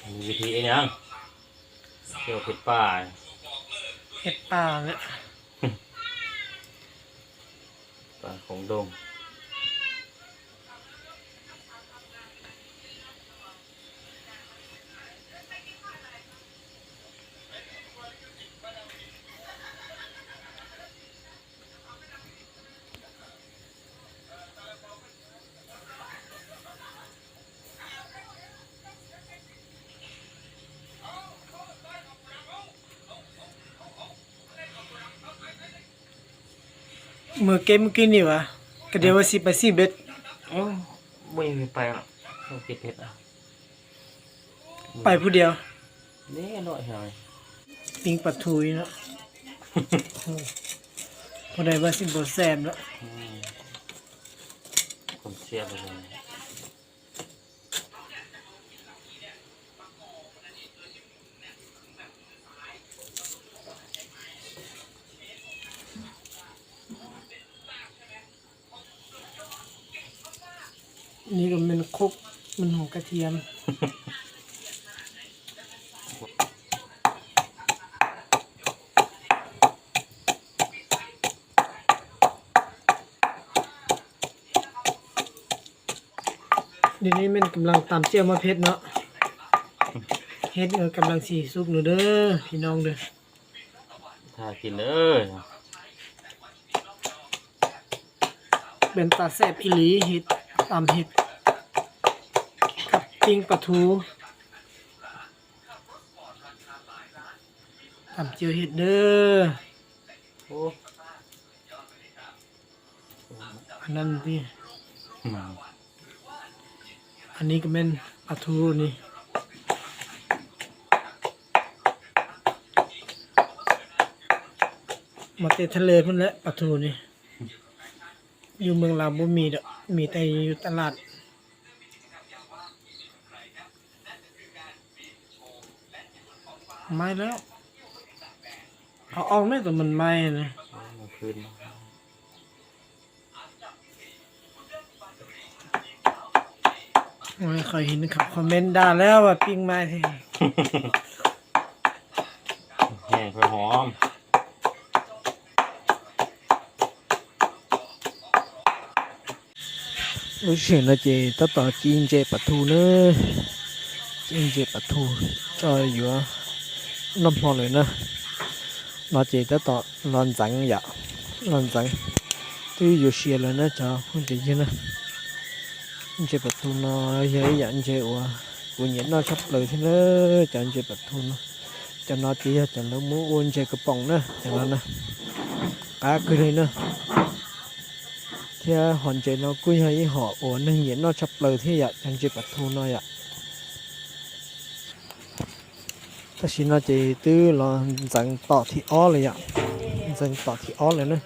Vij thi ib na, tiv paj, tiv paj lawm, paj khoom doog. Mus kev mus kev ni as, ka diav ua si pais si bed, pais phuv diav, pib pas thu no, phuv diav ua si npau xeeb lawm. Ni kom men khub, men hov ka thiam. Nim no men kam laj tam tsiaj mov phem no, hej, kam laj xim xub no dab phi noog dab. Peb tas xeb ib li hej, tam hej, kab tib pas thu, tam tsiaj hej dab. Ann, ann ni kom men pas thu ni, mas tej thaj le phab lawm pas thu ni, yus meej las npua mis, mis tej yus tas laj. Maiv lawm, qhov ob me tus mas maiv. Qhov hij nws kham comment dag lawm vas pij maiv thiab. Lub sij hawm no ces tab tom ci ntses pas thu na, ci ntses pas thu tso yuav noj hmo lawm na. No ces tab tom los ntxeev yom, los ntxeev, twb yuav siav lawm na cov phooj cov ywg na. Ntses pas thu no yog ib yam ntses uas kuv nyiam noj tshaj plaws thiab na, cov ntses pas thu no. Cov no ces yog cov lawv muab ua ntses kas poom na, cov no na, qab kawg li na. Thiab hom ntses no kuj yog ib hom uas neeg nyiam noj tshaj plaws thiab yom, cov ntses pas thu no yom. Tam sim no ces twb los ntxeev tom thib ob lawm yom, ntxeev tom thib ob lawm na,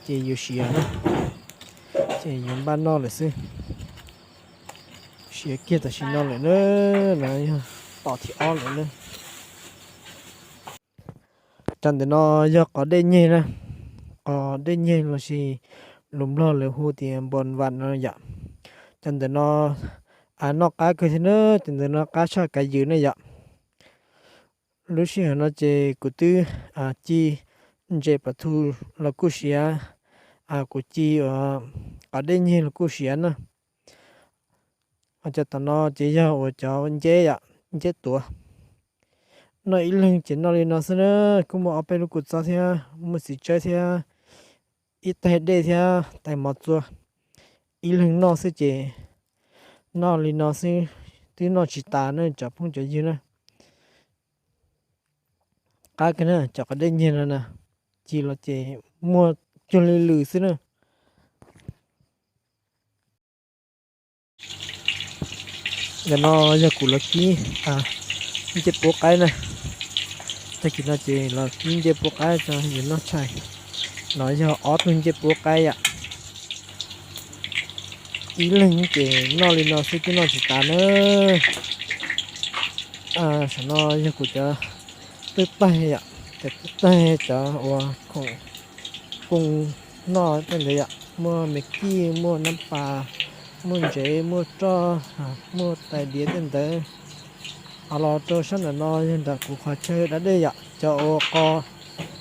ces yuav siav na, ces yuav npaj noj lawm xwb. Siav kiag tam sim no lawm na, no yog tom thib ob lawm na. Cov ntawm no yog qos dej nyeg na, qos dej nyeg lossis lus Nplog lawv hu tias npos vam no yom. Cov ntawm no noj qab kawg thiab na, cov ntawm no qab tshaj kav ywm na yom. Lub sij hawm no ces kuv twb ci ntses pas thu los kuj siav, kuv ci qos dej nyeg los kuj siav na. Cov tom no ces yog uas cov nceb yom, nceb tuav. Noj ib leeg ces noj li no xwb na, kuj muaj ob peb lub kua txob thiab, muaj txiv tsawb thiab, ib taig dej thiab tais mov txua. Ib leeg noj xwb ces noj li no xwb, twb noj tsis tas na cov phooj cov ywg na. Qab kawg na, cov qos dej nyeg no na, ci los ces muag cuag li lwm xwb na. Ntawm no yog kuv los kib ncej puab qaib na. Tag kis no ces los kib ncej puab qaib tso yuav noj tshais. No yog ob tug ncej puab qaib yom. Ib leeg ces noj li no xwb twb noj tsis tas na. Saum no yog kuv cov twb taig yom, cov twb taig cov uas khoom kooj noj tej ntawd yom, muaj me kij, muaj nab pas, muaj ntsev, muaj roj, muaj tais diav tej ntawd. Los rau sab ntawm no yog nram kuv qhov chaw da dej yom, cov uas qos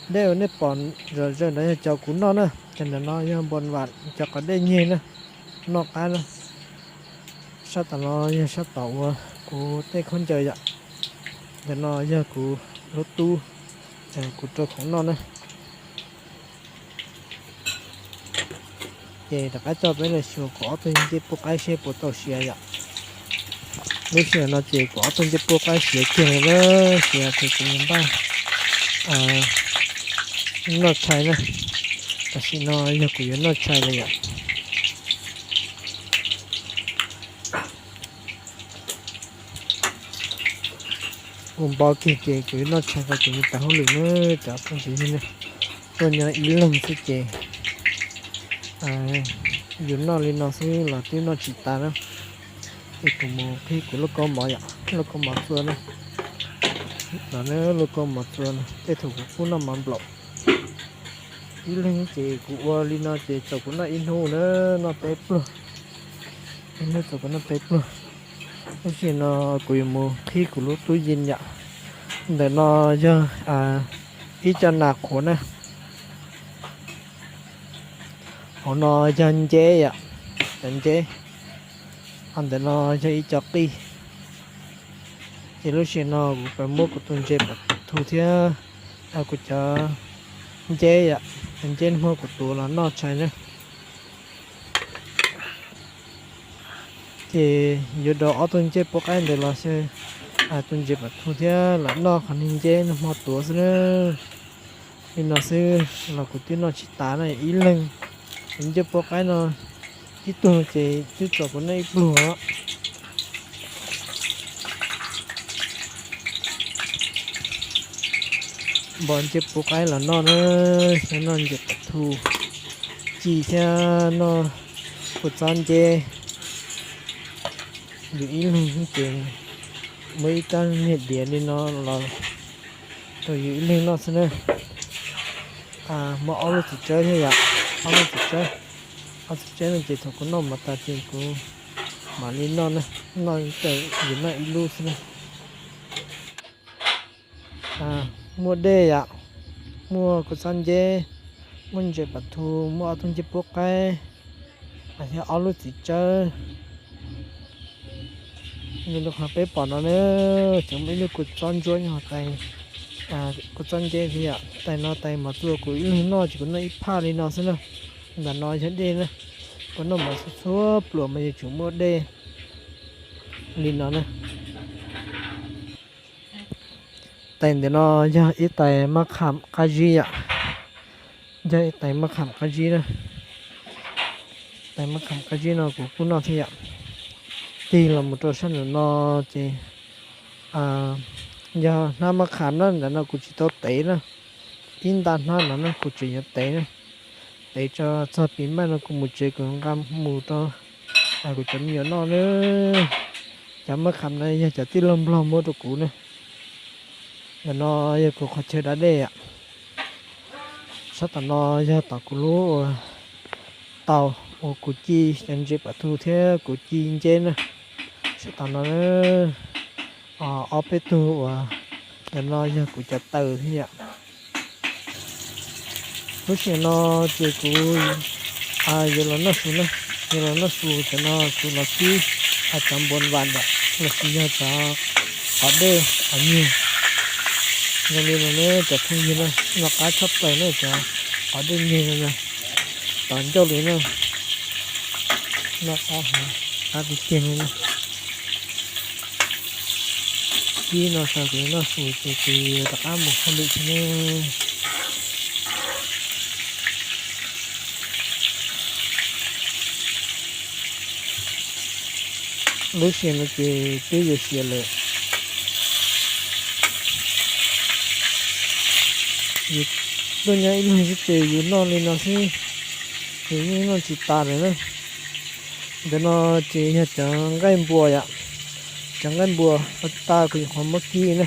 dej uas nej pom zom zaws ntawd yog cov kuv noj na, cov ntawm no yog npoo vam cov qos dej nyeg na, noj qab na. Sab tom no yog sab tom uas kuv tej khaub ncaws yom, ntawm no yog kuv lub tub, kuv rau khoom noj na. Ces rov qab coj peb los xyuas kuv ob tug ncej puab qaib seb puas tau siav yom. Lub sij hawm no ces kuv ob tug ncej puab qaib siav kiag lawm na, siav ces kuv yuav npaj noj tshais na. Tam sim no yog kuv yuav noj tshais lawm yom. Ua npo kiag ces kuv yuav noj tshais rau kuv yuav tag hauj lwm na, cov phooj ywg na. Tuaj nyob ib leeg xwb ces yus noj li no xwb los twb noj tsis tas na. Ces kuv mus qhib kuv lub kaub mov yom, lub kaub mov txua na. No lub kaub mov txua na, tej thaum kuv kuj noj mov nplaum. Ib leeg ces kuv ua li no ces txaus kuv noj ib hnub na, noj peb pluag. Ib hnub txaus kuv noj peb pluag. Lub sij hawm no kuv yuav mus qhib kuv lub tub yees yom. Ntawm no yog ib co nas qhuav na. Hauv no yog nceb yom, cov nceb. Ho ntawm no yog ib co qij. Ces lub sij hawm no kuv pab muab kuv tus ntses pam thu thiab kuv cov nceb yom, cov nceb muab kuv tuav los noj tshais na. Ces yuav dob ob tug ncej puab qaib ntawd los xyaw tus ntses pam thu thiab los noj qhov niag nceb nag hmo tuav xwb na. Li no xwb los kuv twb noj tsis tas na ib leeg. Tus ncej puab qaib no ib tug ces twb txaus kuv noj ib pluag. Npog ncej puab qaib los noj na, thiab noj ntses pam thu ci thiab noj kua txob nceb. Yus ib leeg ces muab ib rab niag diav li no los rau yus ib leeg noj xwb na. Muab ob lub txiv tsawb thiab yom, ob lub txiv tsawb. Ob txiv tsawb no ces thaum kuv noj mov tas ces kuv mam li noj na, noj yus noj ib lub xwb na. Muaj dej yom, muaj kua txob nceb, muaj ntses pam thu, muaj ob tug ncej puab qaib, thiab ob lub txiv tsawb. Li qhov peb pom no na, tseem muaj ib lub kua txob ntsuab nyob hauv tais, kua txob nceb thiab yom. Tais no tais mov txua kuv ib leeg noj ces kuv noj ib phaj li no xwb na. Ntawm no yog dej na, kuv noj mov txhua txhua pluas mas yuav tsum muaj dej li no na. Tais ntawm no yog ib tais mab kham qab zib yom, yog ib tais mab kham qab zib na. Tais mab kham qab zib no kuv kuj noj thiab yom. Tig los mus rau sab ntawm no ces yog hnab mab kham na, ntawm no kuv tsis tau tev na. Ib nta hnab no na kuv tseem yuav tev na. Tev tso txog pis maj no kuv mus tsev kuv nqa mus rau kuv cov me nyuam noj na. Cov mab kham no yog cov tij laug nplog muab rau kuv na. Ntawm no yog kuv qhov chaw da dej. Sab tom no yog tom kuv lub tau uas kuv ci cov ntses pam thu thiab kuv ci nceb na. Sab tom no ob peb tug uas ntawm no yog kuv cov taws thiab yom. Lub sij hawm no ces kuv yuav los noj su na, yuav los noj su cov no kuv los kib cov npoo vam ntawm lossis yog cov qos dej qos nyeg. Zoo li no ne cov phooj ywg na, noj qab tshaj plaws na cov qos dej nyeg no na, tom ncauj li na. Noj qab heev, qab tiag tiag li na. Kib no tso kuv noj su ces kuv rov qab mus hauj lwm thiab ne. Lub sij hawm no ces twb yuav siav lawm. Yus tuaj nyob ib leeg xwb ces yus noj li no xwb, ces yeej noj tsis tas lawm na. Ntawm no ces yog cov nqaij npua yom, cov nqaij npua ua tas kuv nyuam qhuav muab kib na.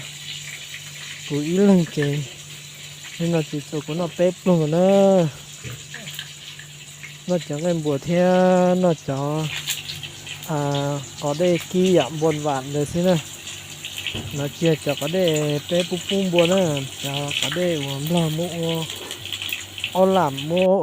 Kuv ib leeg ces li no ces txaus kuv noj peb pluag na. Noj cov nqaij npua thiab noj cov qos dej kib yam npua vam ntawd xwb na. No tsis yog cov qos dej peb pub pub npua na, cov qos dej uas Nplog muab ua, ob lam muab